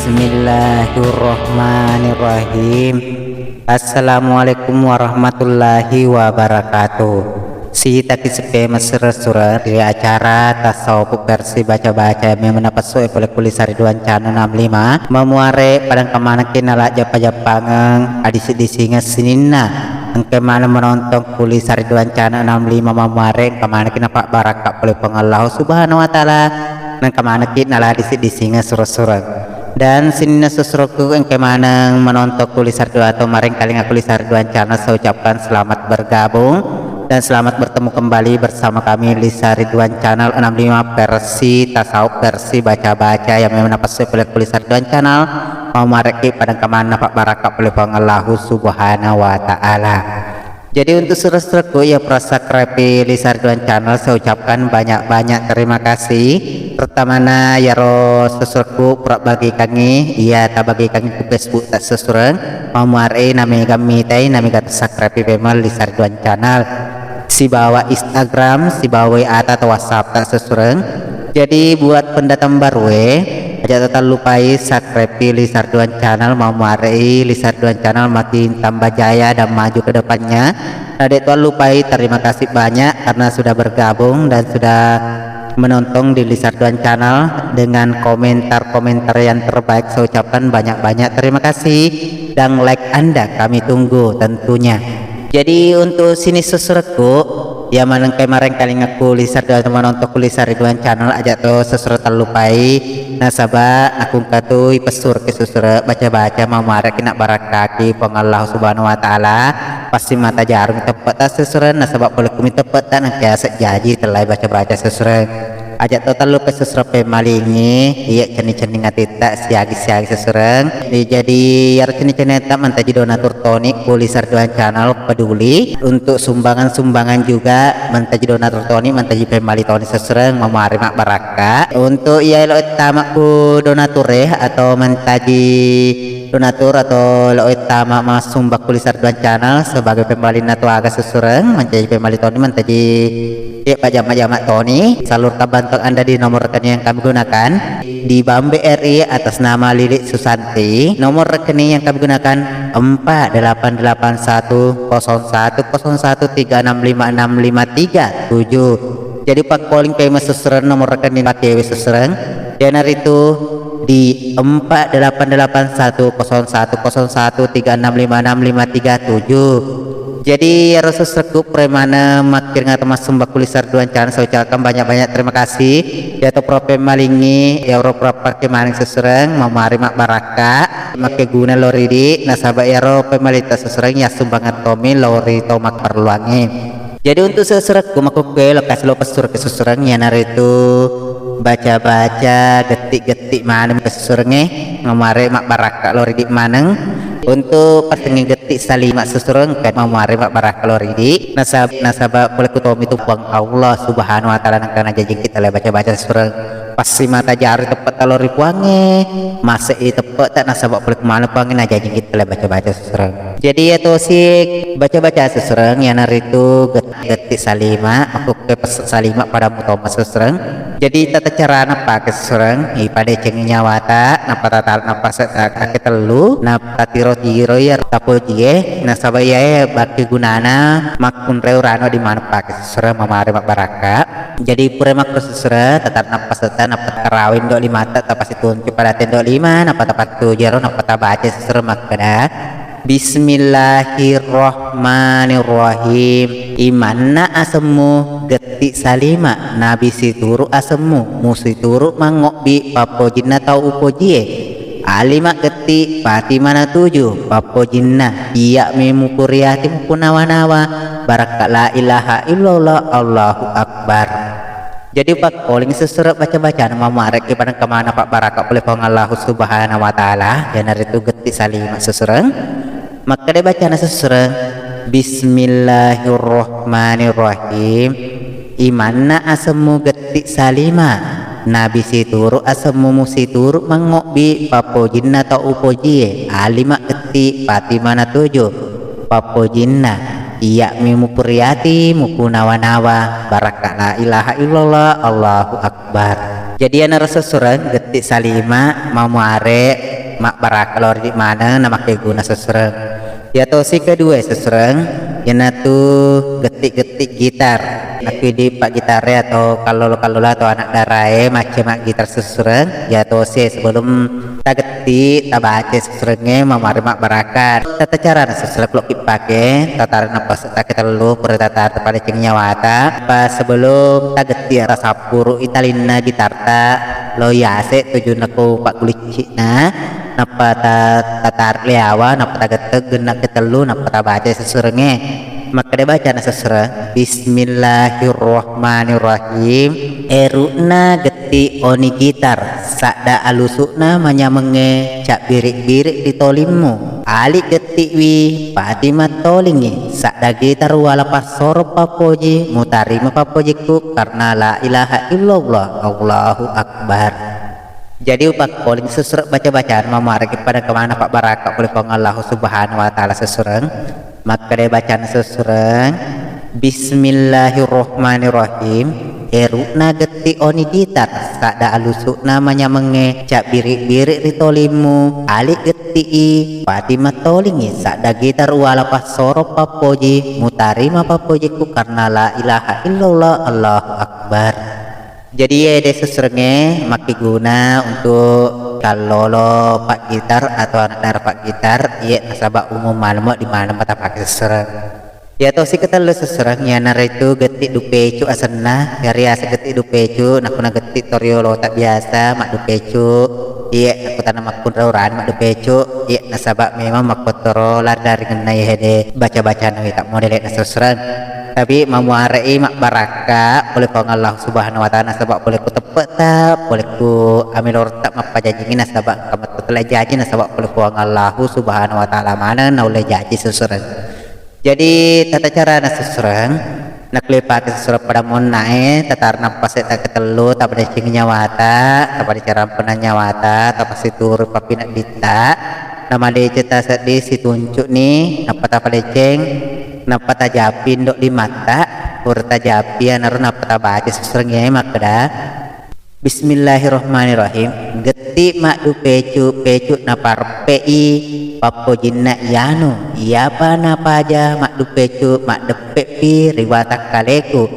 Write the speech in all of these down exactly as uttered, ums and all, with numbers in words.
Bismillahirrahmanirrahim. Assalamualaikum warahmatullahi wabarakatuh. Sitaki sippe messureng-sureng ri acara tasawuf versi baca-baca yang memang napassu e pole ku Lisa Ridwan Channel enam lima. Mamuare padang kamanaki nala jappa-jappangeng adisi-disingeng sininna. Engka maneng menontong ku Lisa Ridwan Channel enam lima mamuare engka maneki napabbarakka pole Puang Allahu Subhanahu wa Ta'ala. Engka maneki nala disi-disingeng sureng-sureng. Dan sininna susurekku engka maneng menontong ku Lisa Ridwan atau marengkalinga ku Lisa Ridwan Channel, saya ucapkan selamat bergabung dan selamat bertemu kembali bersama kami Lisa Ridwan Channel enam lima versi tasawuf versi baca-baca yang memang napassu pole ku Lisa Ridwan Channel. Mau mareki padang kamanna pabbarakka pole Puang Allahu Subhanahu wa Ta'ala. Jadi untuk sureng-surengku ya pura subscribe Lisa Ridwan Channel, saya ucapkan banyak-banyak terima kasih. Pertamana yaro susurekku pura bagikangi, iya tabagikangi ku Facebook ta susureng. Mamuare nami gammi tai nami gata subscribe pemel Lisa Ridwan Channel. Sibawa Instagram, sibawa W A ta atau WhatsApp ta susureng. Jadi buat pendatang baru e, aja' to tallupai subscribe Lisa Ridwan Channel, mamuare i Lisa Ridwan Channel makin tambah jaya dan maju ke depannya. Nah, de' to lupai, terima kasih banyak karena sudah bergabung dan sudah menonton di Lisa Ridwan Channel dengan komentar-komentar yang terbaik. Saya ucapkan banyak-banyak terima kasih dan like Anda kami tunggu tentunya. Jadi untuk sininna susurekku, ya manengkai marengkalinga ku Lisa Ridwan, manontong ku Lisa Ridwan Channel, aja' to susureng tallupai. Nasaba' nakungka tu ipessureki susureng baca-baca, mamuareki nabbarakkaki Puang Allah Subhanahu wa Ta'ala. Pasti mata jarung teppeta susureng, nasaba' pole kumi teppeta nengka yaseng jaji tellai baca-baca susureng. Aja' to tallupai susureng pemmalingi, iya cenning-cenning atitta, siagi-siagi susureng. Jadi yaro cenning-cenning atitta mantaji donatur toni ku Lisa Ridwan Channel peduli. Untuk sumbangan-sumbangan juga mantaji donatur toni, mantaji pemmaling toni susureng, mamuare mabbarakka. Untuk iya elo ettama ku donatur e atau mantaji donatur atau elo ettama massumbang ku Lisa Ridwan Channel sebagai pemmalinna tu aga susureng, mancaji pemmaling toni, mantaji iya pajama-jama toni, salurkan bantuan Anda di nomor rekening yang kami gunakan di Bank B R I atas nama Lili Susanti. Nomor rekening yang kami gunakan empat delapan delapan satu kosong satu kosong satu tiga enam lima enam lima tiga tujuh. Jadi pakkoling pemeng susureng nomor rekening pakewe susureng, iyanaritu di empat delapan delapan satu kosong satu kosong satu tiga enam lima enam lima tiga tujuh. Jadi yaro susurekku pura maneng makkiring atau massumbang ku Lisa Ridwan Channel, saya ucapkan banyak-banyak terima kasih. Iya to pura pemmalingi, iya ro pura pakke maneng susureng, mamuare mabbarakka, makkeguna lao ri idi, nasaba' iyaro pemmalingta susureng iya sumbangeng tommi lao ri tau makkeperluangnge. Jadi untuk susurekku makkukue lokasi lo pessureki susureng, iyanaritu baca-baca, getti-getti maneng ke susurengnge, mamuare mabbarakka lao ri idi maneng. Untuk pasengnge getti salima susureng, engka mamuare mabbarakka lao ri idi. Nasab-, nasaba' pole ku tommi tu Puang Allah Subhanahu wa Ta'ala nengka najajingki tellai baca-baca susureng. Pasti mata jarung teppeta lao ri Puangnge, masei teppeta nasaba' pole ku maneng Puangnge najajingki tellai baca-baca susureng. Jadi iya tosi baca-baca susureng, iyanaritu get-, getti salima, makkuke pesse salima pada mutomma susureng. Jadi tata carana pake susureng, ipadecengi nyawata, nappa tatala nappasetta katellu, nappa tatiro-tiro iya tapojie, nasaba' iyae bakkegunana makkunrai urano di maneng pake susureng, mamuare mabbarakka. Jadi pura makkuro susureng, tatala nappasetta, nappa tarawe indo' limatta, tapasituntu pada tendo' lima, nappa tapattuju ero, nappa tabaca susureng makkeda, Bismillahirrahmanirrahim. Imanna asemmu getti salima, nabi situru' asemmu, musituru' mangobbi pappojinna tau upojie. Alima getti, patimana tuju, pappojinna, iya'mi mupuriati mupunawa-nawa, barakka la ilaha illallah, Allahu Akbar. Jadi pakkoling susureng baca-bacana mamuareki pada engka maneng pabbarakka pole Puang Allahu Subhanahu wa Ta'ala, iyanaritu getti salima susureng. Makkeda bacana susureng, Bismillahirrahmanirrahim. Imanna asemmu getti salima, nabi situru' asemmu musituru' mangobbi pappojinna tau upojie. Alima getti, patimana tuju, pappojinna, iya'mi mupuriati mupunawa-nawa, barakka la ilaha illallah, Allahu Akbar. Jadi iyanaro sessureng getti salima mamuare mabbaraka lao ri idi maneng namakkeguna sessureng. Iyatosi kedua sessureng, iyanatu getti-getti gitar. Nakku idi paggitare atau kallolo-kallolo atau anak darae macca maggitar sessureng, iyatosi sebelum tagetti, tabaca sessurengnge mamuare mabbaraka. Tata carana sessureng lokki pake, tatare napas take tellu, pura tatare tapadeceng nyawata. Pas sebelum tagetti, tasappuru i talinna gitarta, lo yase tujunna ko pagguliccina, nappa ta-, tatare liawa, nappa tagetteng genna ketellu, nappa tabaca sessurengnge. Makkeda bacana sessureng, Bismillahirrahmanirrahim. Erukna getti oni gitar, sadda alusu'na manyamengnge cabbiri-biri ri tolimmu. Ali gettiwi pati mattolingngi, sadda gitar uwala passoro pappoji, mutarima pappojikku karena la ilaha illallah, Allahu Akbar. Jadi upakkoling sessureng baca-bacaan mamuareki pada kemana pabbaraka pole Puang Allahu Subhanahu wa Ta'ala sessureng. Makkeda bacana sessureng, Bismillahirrahmanirrahim. Erukna getti oni gitar, sadda alusu'na manyamengnge cabbiri-biri ri tolimmu. Ali getti'i pati mattolingngi, sadda gitar uwala passoro pappoji, mutarima pappojikku karena la ilaha illallah, Allahu Akbar. Jadi iye de sessurengnge makkeguna untuk kallolo paggitar atau anak dara paggitar, iye nasaba umum maneng mo di maneng mo tapake sessureng. Iyatosi ketellu sessureng, iyanaritu getti dupecu asenna, yariaseng getti dupecu, nakkuna getti toriolota biasa maddupecu, iye nakkutana makkunrai urane maddupecu, iye nasaba memang makkottoro lari-laringenna iye de baca-bacana wita modele'na sessureng. Tapi mamuare'i mabbarakka pole Puang Allah Subhanahu wa Ta'ala nasaba pole ku teppe'ta, pole ku amilorta mappajanjingi nasaba engka metto tele jaji nasaba pole Puang Allahu Subhanahu wa Ta'ala maneng naulle jaji sessureng. Jadi tata carana sessureng, nakkulle pake sessureng pada monnae, tatarna pase taketellu, tapadecengi nyawata, tapadecengi rampenna nyawata, tapasituru papinedditta, namadeceng taseddi situncu'ni, nappa tapadeceng, nappa tajapi indo limatta, pura tajapi anaro nappa tabaca sessureng iyae makkeda, Bismillahirrahmanirrahim. Getti maddupecu-pecu napareppe'i pappojinna iyanu. Iyapa napaja maddupecu maddeppe'pi ri watakkaleku.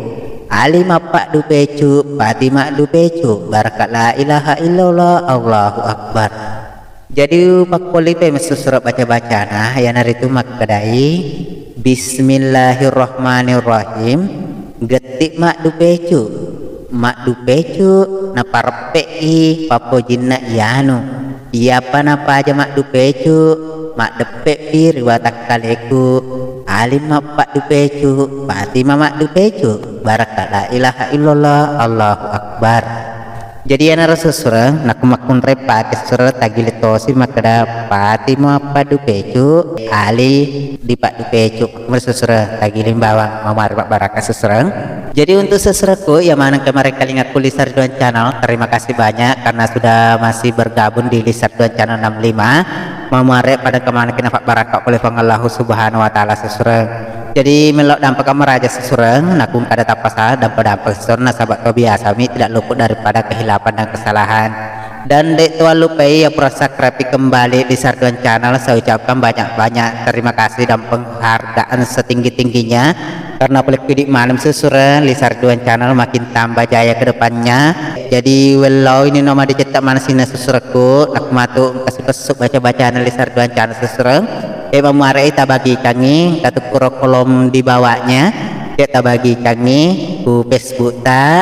Ali mappaddupecu, pati maddupecu. Baraka la ilaha illallah, Allahu Akbar. Jadi upakkulipai messussureng baca-bacana, iyanaritu makkedai, Bismillahirrahmanirrahim. Getti maddupecu, maddupecu napareppe'i pappojinna iyanu. Iyapa napaja maddupecu, maddeppe'pi ri watakkaleku. Ali mappaddupecu, pati mamaddupecu. Baraka la ilaha illallah, Allahu Akbar. Jadi iyanaro sessureng, nakku makkunrai pake sessureng tagili tosi makkeda pati mappaddupecu, ali dipaddupecu. Makkunrai sessureng tagili bawang mamuare mabbarakka sessureng. Jadi untuk sessurekku, iya maneng ke marekkalingakku Lisar Duan Channel. Terima kasih banyak karena sudah masih bergabung di Lisar Duan Channel enam lima. Mamuare pada kemaneng kena pabbarakka pole Puang Allahu Subhanahu wa Ta'ala sessureng. Jadi mellau dampaka maraja sessureng, nakung kada tapasala dampa-dampa sessureng nasaba to biasa mi tidak luput daripada kehilapan dan kesalahan. Dan de to lupai ya pura subscribe kembali Lisar Duan Channel. Saya ucapkan banyak-banyak terima kasih dan penghargaan setinggi-tingginya karena pole ku idi maneng sessureng Lisar Duan Channel makin tambah jaya ke depannya. Jadi wellau ini nama dicetta maneng sina sessurekku, nakku matu engka sipessu baca-bacana Lisar Duan Channel sessureng. Eh, mamuare'i tabagikangngi, tatukkuro kolom di bawahnya, ya tabagikangngi ku Facebook ta,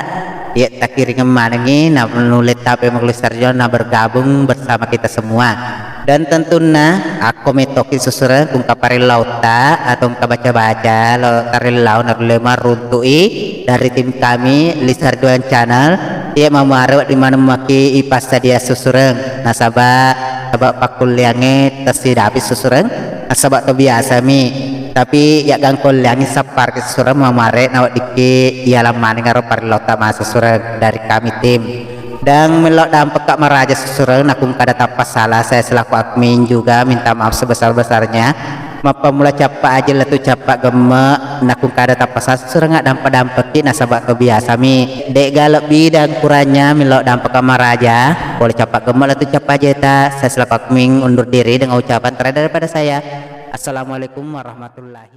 ya takiringeng manengngi, na nulle tape makulle sarjana na bergabung bersama kita semua. Dan tentunna akko mettoki sessureng kung kaparellau ta atau engka baca-baca lo tarellau narulle maruntu'i dari tim kami Lisar Duan Channel, ya mamuare wedding maneng maki ipassadia sessureng nasaba saba pakkulleangnge tessidapi sessureng. Nasaba to biasa mi, tapi ya gangkolleangngi sapparki sessureng mamare naweddikki ialang maneng aro parellotta massessureng dari kami tim. Dan mellau dampekka maraja sessureng nakung kada tappa sala, saya selaku admin juga minta maaf sebesar-besarnya. Mappammula cappa aja lettu cappa gemme, nakkungkada tappa sassureng dampa-dampekki nasaba kebiasami. De'ga lebbi dan kurangnya melo dampa kamaraja, pole cappa gemme lettu cappa ajeta. Saya selaku admin undur diri dengan ucapan terakhir daripada saya. Assalamualaikum warahmatullahi